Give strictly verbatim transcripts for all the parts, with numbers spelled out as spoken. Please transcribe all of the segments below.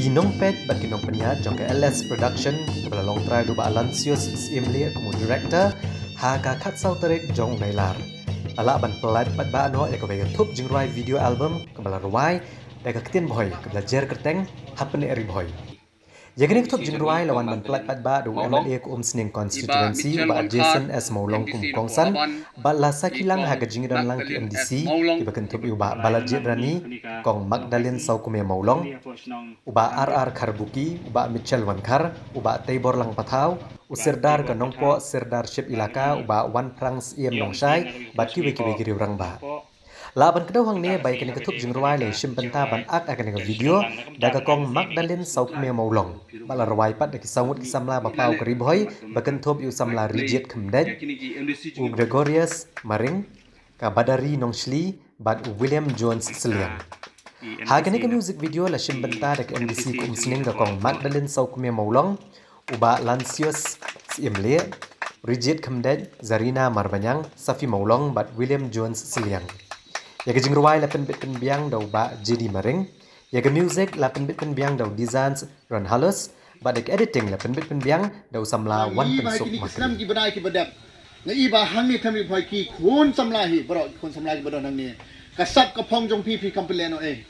Ki nongpeit bad ki nongpynïaid jong ka L S Production, kaba la long trai da u Bah Lansius Syiemlieh kum u director, ha ka khatsaw tarik jong u Nailar, la lah ban pyllait paidbah noh ïa kawei ka thup jingrwai video album kaba la rwai da ka ktien Bhoi kaba la jer kyrteng Hapdeng Ri Bhoi. Ïa kane ka thup jingrwai la wan ban pyllait paidbah da u M L A ka Umsning Constituency, u Bah Jason S Mawlong kum u kongsan, bad la sakhi lang ha ka jingdon lang ki M D C kiba kynthup ïa u Bah Balajied Rani, Kong Magdalene Sawkmie Mawlong, u Bah R R Kharbuki, u Bah Mitchell Wankhar, u Bah Teibor Langpathaw, u Sirdar ka Nongpoh Sirdarship Elaka, u Bah Wanphrang Syiem Nongshai, bad kiwei kiwei ki riew rangbah. Lah ban kdew hangne ba ïa kane ka thup jingrwai la shim bynta ban ak ïa kane ka video da ka Kong Magdalene Sawkmie Mawlong, bad la rwai pat da ki saw ngut ki samla ba paw ka Ri Bhoi, ba kynthup ïa u samla Rijied Khymdeit, u Gregorius Maring, ka Badari Nongshli, bad u William Jones Sylliang. Ha kane ka music video la shim bynta da ka M D C ka Umsning, ka Kong Magdalene Sawkmie Mawlong, u Bah Lansius Syiemlieh, Rijied Khymdeit, Zarina Marbaniang, Safi Mawlong, bad William Jones Sylliang. Ïa ka jingrwai la pynbit pynbiang da u Bah J D Maring. Ïa ka music la pynbit pynbiang da u Dizans Ronhalus, bad ïa ka editing la pynbit pynbiang da u samla Wanpynsuk Makri. Ki bnai ki badep. Nga i ba hangne tang Ri Bhoi ki khun samla hi, baroh ki khun samla ki badon hangne. Ka sap ka phong jong phi phi kam pynleh noh ei.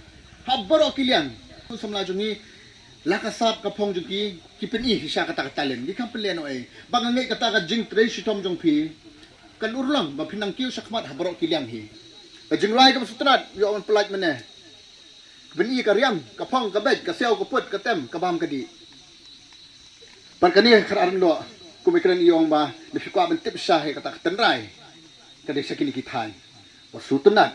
Ha baroh ki liang. Khun samla jong ngi, la ka sap ka phong jong ki, ki pyni hi sha kata ka talent. Ki kam pynleh noh ei. Ba nga ngeit kata ka jingtrei shitom jong phi kan urlong ba phin nang kiew shakhmat ha baroh ki liang hi. Ka jingrwai kaba sngewtynnat, ïoh ban pyllait mynne. Ka pyni ka riam, ka phong, ka beit, ka siaw, ka put, ka tem, ka bam, ka dih. Bad kane khatar ndoh, kum i kren i ong ba, ne phi kwah ban tip sha hi kata ka tynrai. Ka dei sha kine ki thaiñ. Ba sngewtynnat.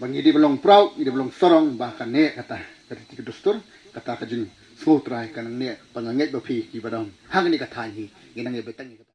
Ba ngi dei ba long proud, ngi dei ba long sarong, ba kane kata, ka riti ka dustur, kata ka jingsngewtrai, ka nangne, ba nga ngeit ba phi ki badon. Hangne ka thaiñ hi, ngi nangne ba tang hi kata.